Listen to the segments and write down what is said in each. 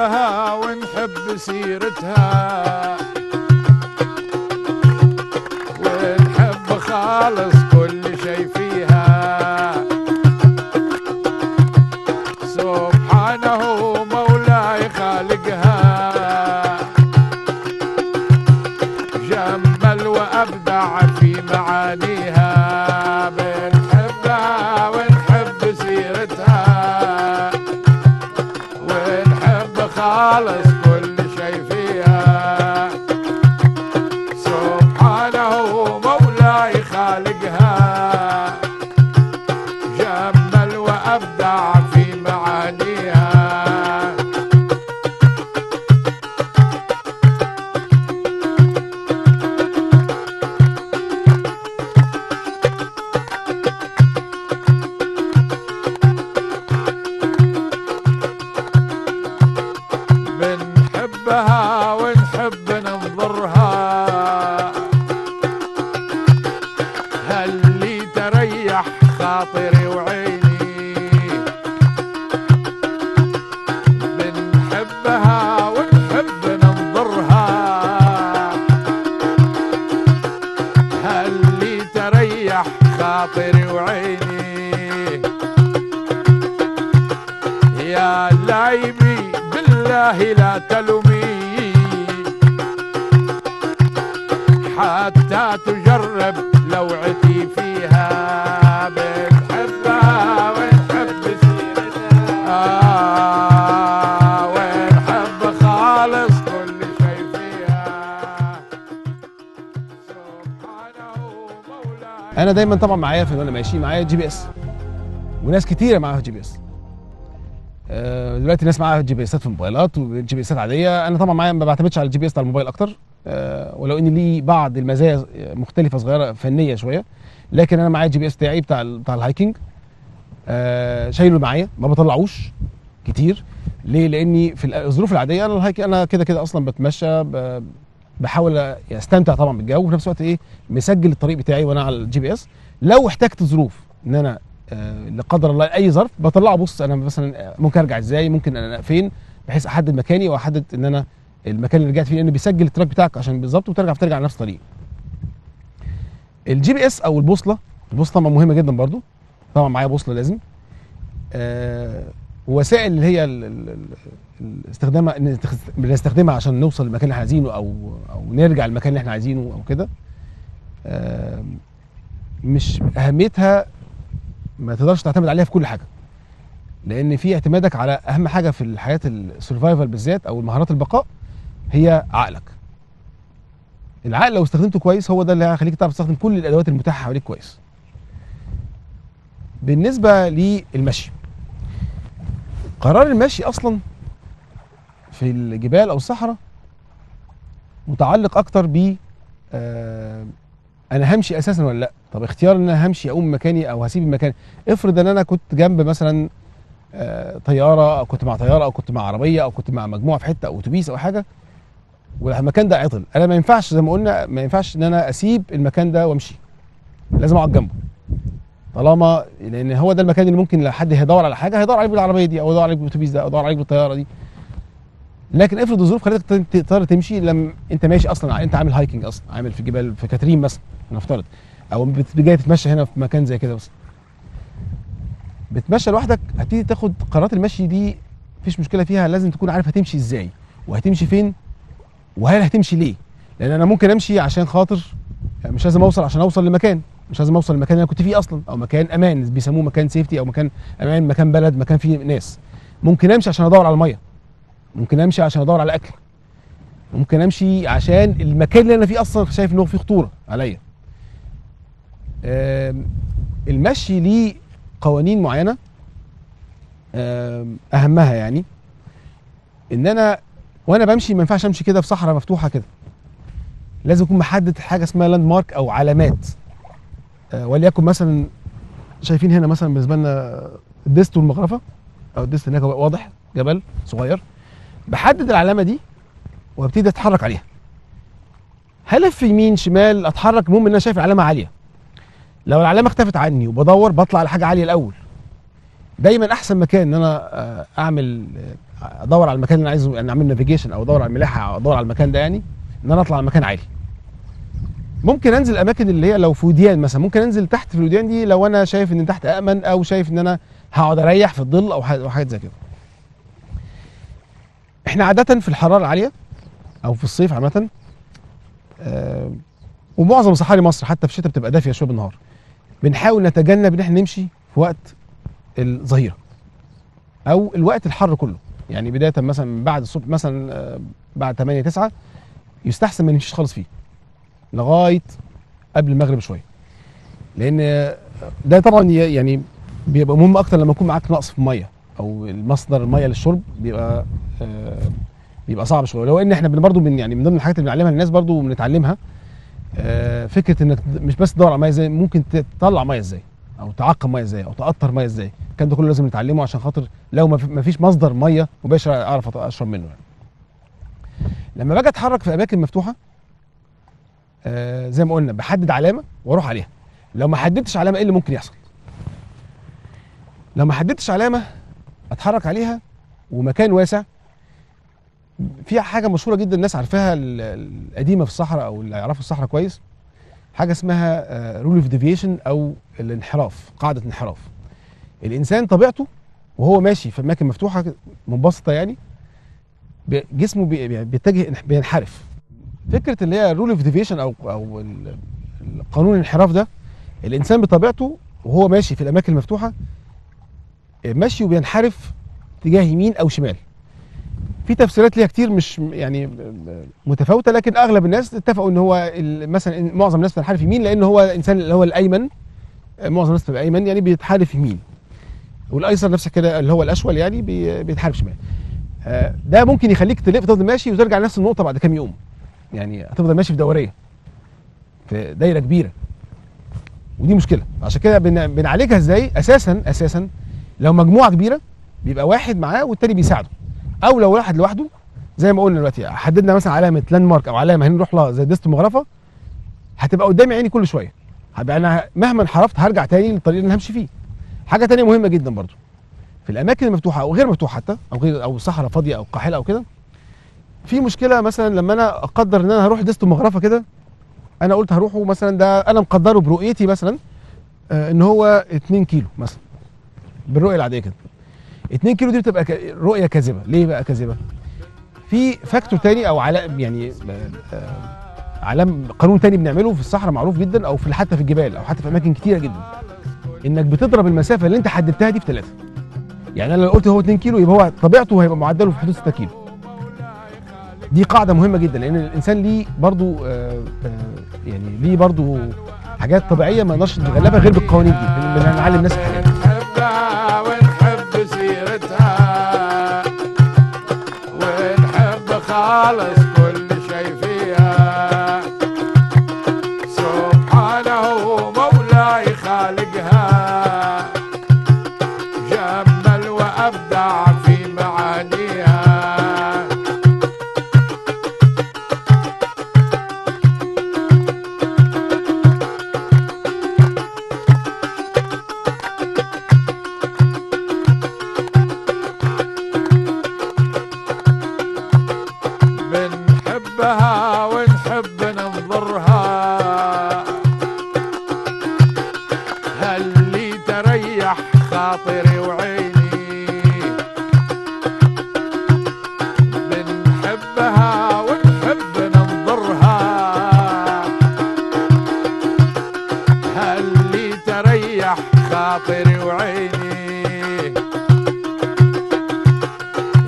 بنحبها ونحب سيرتها، ونحب خالص كل شي فيها. سبحانه مولاي خالقها، جمل وأبدع في معانيها. بنحبها ونحب سيرتها، ونحب خالص كل شي فيها. سبحانه مولاي خالقها، جمل وأبدع في معانيها. بنحبها ونحب ننظرها، هاللي تريح خاطري وعيني. بنحبها ونحب ننظرها، هاللي تريح خاطري وعيني. يا لايمي بالله لا تلومي، حتى تجرب لوعتي فيها. بنحبها ونحب سيرتها، ونحب خالص كل شي فيها. سبحانه مولاي. انا دايما طبعا معايا في وانا ماشي معايا GPS، وناس كتيرة معاها GPS. دلوقتي الناس معاها GPS ات في الموبايلات و GPS ات عادية. انا طبعا معايا ما بعتمدش على ال GPS بتاع الموبايل اكتر، ولو ان ليه بعض المزايا مختلفة صغيرة فنية شوية، لكن انا معايا ال GPS بتاعي بتاع ال hiking، شايله معايا ما بطلعوش كتير. ليه؟ لاني في الظروف العادية انا ال hike انا كده كده اصلا بتمشى، بحاول استمتع طبعا بالجو، وفي نفس الوقت ايه مسجل الطريق بتاعي وانا على ال GPS. لو احتجت ظروف ان انا لا قدر الله اي ظرف بطلعه، بص انا مثلا ممكن ارجع ازاي، ممكن انا فين، بحيث احدد مكاني واحدد ان انا المكان اللي رجعت فيه، لان بيسجل ال track بتاعك عشان بالظبط وترجع على نفس الطريق. ال GPS او البوصلة، البوصلة طبعا مهمة جدا برضو، طبعا معايا بوصله لازم. وسائل اللي هي استخدامها بنستخدمها عشان نوصل للمكان اللي احنا عايزينه او نرجع للمكان اللي احنا عايزينه او كده، مش اهميتها ما تقدرش تعتمد عليها في كل حاجة، لان في اعتمادك على اهم حاجة في الحياة ال survival بالذات او مهارات البقاء هي عقلك. العقل لو استخدمته كويس هو ده اللي هيخليك تعرف تستخدم كل الادوات المتاحة حواليك كويس. بالنسبة للمشي، قرار المشي اصلا في الجبال او الصحراء متعلق اكتر ب انا همشي اساسا ولا لا. طب اختيار ان انا همشي اقوم مكاني او هسيب المكان، افرض ان انا كنت جنب مثلا طيارة، او كنت مع طيارة، او كنت مع عربية، او كنت مع مجموعة في حتة، او اتوبيس او حاجة، والمكان ده عطل، انا ما ينفعش زي ما قلنا ما ينفعش ان انا اسيب المكان ده وامشي، لازم اقعد جنبه طالما، لان هو ده المكان اللي ممكن لو حد هيدور على حاجة هيدور عليك بالعربية دي، او يدور عليك بالاتوبيس ده، او يدور عليك بالطيارة دي. لكن افرض الظروف خلتك تضطر تمشي، لما انت ماشي اصلا، انت عامل hiking اصلا، عامل في جبال في كاترين مثلا نفترض، او جاي تتمشى هنا في مكان زي كده مثلا، بتمشى لوحدك، هتبتدي تاخد قرارات المشي دي مفيش مشكلة فيها، لازم تكون عارف هتمشي ازاي وهتمشي فين وهل هتمشي ليه. لان انا ممكن امشي عشان خاطر مش لازم اوصل، عشان اوصل لمكان، مش لازم اوصل للمكان اللي انا كنت فيه اصلا، او مكان امان بيسموه مكان safety، او مكان امان، مكان بلد، مكان فيه ناس. ممكن امشي عشان ادور على المية، ممكن امشي عشان ادور على اكل، ممكن امشي عشان المكان اللي انا فيه اصلا شايف ان هو فيه خطورة عليا. المشي ليه قوانين معينة، اهمها يعني ان انا وانا بمشي ما ينفعش امشي كده في صحراء مفتوحة كده، لازم اكون محدد حاجة اسمها landmark او علامات. وليكن مثلا شايفين هنا مثلا بالنسبة لنا الدست والمغرفه، او الدست هناك واضح جبل صغير، بحدد العلامة دي وابتدي اتحرك عليها، هلف يمين شمال اتحرك، المهم ان انا شايف العلامة عالية. لو العلامة اختفت عني وبدور بطلع على حاجة عالية الاول. دايما احسن مكان ان انا اعمل ادور على المكان اللي انا عايزه، يعني اعمل navigation او ادور على الملاحة او ادور على المكان ده، يعني ان انا اطلع على مكان عالي. ممكن انزل الاماكن اللي هي لو في وديان مثلا، ممكن انزل تحت في الوديان دي لو انا شايف ان تحت امن، او شايف ان انا هقعد اريح في الظل او حاجات زي كده. احنا عادة في الحرارة العالية او في الصيف عامة، ومعظم صحاري مصر حتى في الشتاء بتبقى دافيه شوية بالنهار، بنحاول نتجنب ان احنا نمشي في وقت الظهيرة او الوقت الحر كله. يعني بداية مثلا من بعد الصبح مثلا بعد 8 9 يستحسن ما نمشيش خالص فيه لغاية قبل المغرب شوية، لان ده طبعا يعني بيبقى مهم اكتر لما يكون معاك نقص في المية او المصدر المية للشرب بيبقى صعب شوية. لو ان احنا برضه من يعني من ضمن الحاجات اللي بنعلمها للناس برضه وبنتعلمها فكرة انك مش بس تدور على مية ازاي، ممكن تطلع مية ازاي او تعقم مية ازاي او تقطر مية ازاي. الكلام ده كله لازم نتعلمه عشان خاطر لو ما فيش مصدر مية مباشر اعرف اشرب منه. يعني لما باجي اتحرك في اماكن مفتوحة زي ما قلنا بحدد علامة واروح عليها. لو ما حددتش علامة ايه اللي ممكن يحصل؟ لو ما حددتش علامة اتحرك عليها ومكان واسع، في حاجة مشهورة جدا الناس عارفاها القديمة في الصحراء او اللي يعرفوا الصحراء كويس، حاجة اسمها rule of deviation او الانحراف، قاعدة انحراف. الانسان طبيعته وهو ماشي في اماكن مفتوحة منبسطه يعني جسمه بيتجه بينحرف. فكرة اللي هي rule of deviation او القانون الانحراف ده، الانسان بطبيعته وهو ماشي في الاماكن المفتوحة ماشي وبينحرف تجاه يمين او شمال. في تفسيرات ليها كتير مش يعني متفاوتة، لكن اغلب الناس اتفقوا ان هو مثلا معظم الناس بتنحرف يمين لان هو الانسان اللي هو الايمن، معظم الناس بتبقى ايمن يعني بيتحرف يمين، والايسر نفس كده اللي هو الاشول يعني بيتحرف شمال. ده ممكن يخليك تلف تفضل ماشي وترجع لنفس النقطة بعد كام يوم، يعني هتفضل ماشي في دورية في دايرة كبيرة، ودي مشكلة. عشان كده بنعالجها ازاي؟ اساسا لو مجموعة كبيرة بيبقى واحد معاه والتاني بيساعده، او لو واحد لوحده زي ما قلنا دلوقتي حددنا مثلا علامة landmark او علامة هنروح لها زي ديست مغرفه، هتبقى قدامي عيني كل شوية، هبقى انا مهما انحرفت هرجع تاني للطريق اللي انا همشي فيه. حاجة تانية مهمة جدا برضو في الاماكن المفتوحة او غير مفتوحة حتى او غير او صحراء فاضية او قاحله او كده، في مشكلة مثلا لما انا اقدر ان انا هروح ديست مغرفه كده، انا قلت هروحه مثلا ده انا مقدره برؤيتي مثلا ان هو 2 كيلو مثلا بالرؤية العادية كده. 2 كيلو دي بتبقى رؤية كاذبة. ليه بقى كاذبة؟ في factor تاني او علام يعني علام قانون تاني بنعمله في الصحراء معروف جدا، او في حتى في الجبال او حتى في اماكن كتيرة جدا، انك بتضرب المسافة اللي انت حددتها دي في 3. يعني انا لو قلت هو 2 كيلو يبقى هو طبيعته هيبقى معدله في حدود 6 كيلو. دي قاعدة مهمة جدا لان الانسان ليه برضو يعني ليه برضو حاجات طبيعية ما نقدرش نتغلبها غير بالقوانين دي، بنعلم الناس الحاجات دي. ونحب سيرتها ونحب خالص كل شيء فيها، سبحانه مولاي خالقها جمل وأبدع في معانيها. بنحبها ونحب ننظرها، هل تريح خاطري وعيني. بنحبها ونحب ننظرها، هل تريح خاطري وعيني.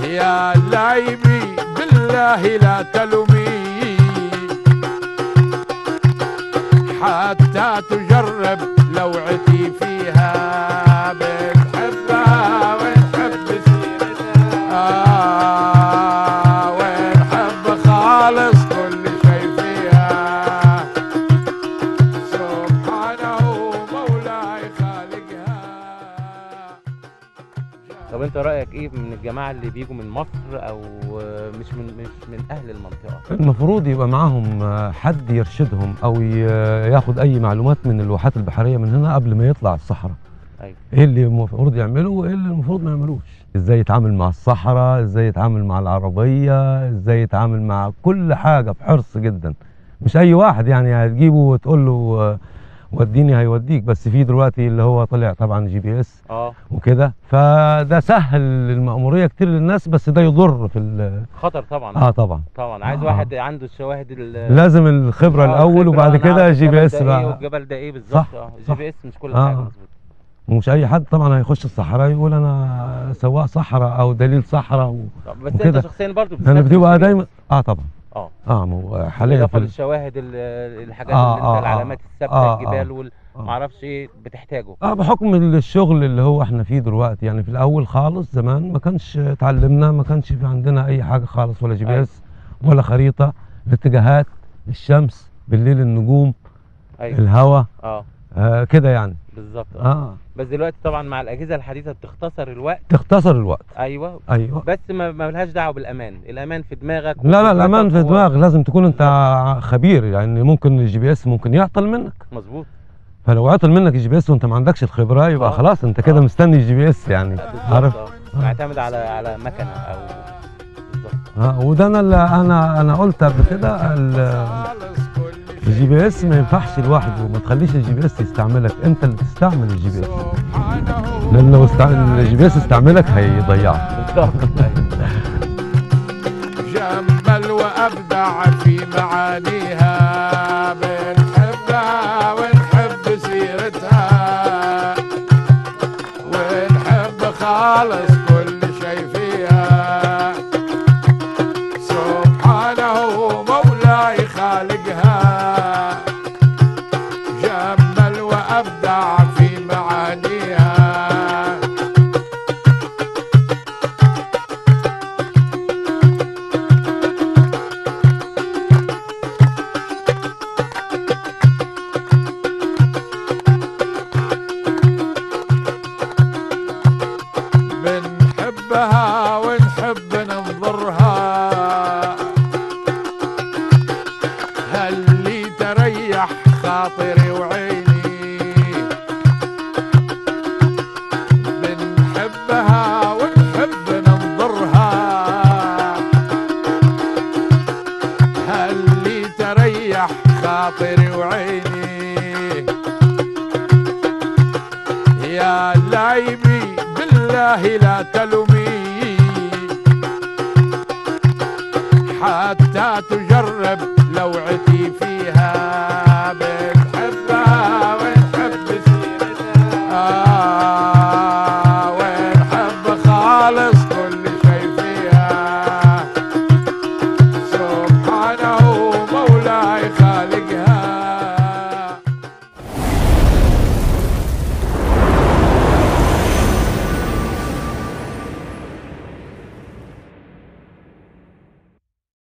يا لايمي بالله لا تلومي حتى تجرب لوعتي فيها. بنحبها ونحب سيرتها ونحب خالص كل شيء فيها، سبحانه مولاي خالقها. طب انت رايك ايه من الجماعة اللي بيجوا من مصر او مش من اهل المنطقة؟ المفروض يبقى معاهم حد يرشدهم او ياخد اي معلومات من الواحات البحرية من هنا قبل ما يطلع الصحراء. أيوة. ايه اللي المفروض يعمله وايه اللي المفروض ما يعملوش، ازاي يتعامل مع الصحراء، ازاي يتعامل مع العربية، ازاي يتعامل مع كل حاجة بحرص جدا. مش اي واحد يعني هتجيبه وتقول له وديني هيوديك، بس في دلوقتي اللي هو طلع طبعا GPS وكده، فده سهل المأمورية كتير للناس، بس ده يضر في خطر طبعا. طبعا طبعا عايز واحد عنده الشواهد، لازم الخبرة الأول وبعد كده GPS بقى. والجبل ده ايه بالظبط. GPS مش كل حاجة مظبوط، ومش اي حد طبعا هيخش الصحراء يقول انا سواق صحراء او دليل صحراء بس انت شخصيا برضه انا بتبقى دايما طبعا ما هو حاليا في الشواهد، الحاجات اللي انت العلامات الثابتة، الجبال والمعرفش ايه بتحتاجه بحكم الشغل اللي هو احنا فيه دلوقتي. يعني في الاول خالص زمان ما كانش اتعلمنا، ما كانش في عندنا اي حاجة خالص، ولا GPS ولا خريطة، الاتجاهات، الشمس بالليل، النجوم، الهواء، كده يعني بالظبط. بس دلوقتي طبعا مع الاجهزة الحديثة بتختصر الوقت، تختصر الوقت. ايوه بس ما لهاش دعوه بالامان، الامان في دماغك. لا الامان في دماغك، لازم تكون انت خبير يعني. ممكن ال GPS ممكن يعطل منك، مظبوط، فلو عطل منك ال GPS وانت ما عندكش الخبرة يبقى خلاص انت كده مستني ال GPS يعني، عارف، معتمد على مكنه او بالظبط. وده انا اللي انا قلت قبل كده، ال GPS ما ينفعش لوحده، وما تخليش ال GPS يستعملك، انت اللي تستعمل ال GPS، لان لو ال GPS استعملك هيضيعك. بالظبط. جمل وابدع في معانيها، بنحبها ونحب سيرتها، ونحب خالص كل شيء فيها، سبحانه مولاي خالقها، جمل وأبدع في معانيها. بنحبها ونحب ننظرها، هل تريح خاطري وعيني، بنحبها ونحب ننظرها، هل تريح خاطري وعيني، يا لايمي بالله لا تلومي، حتى تجري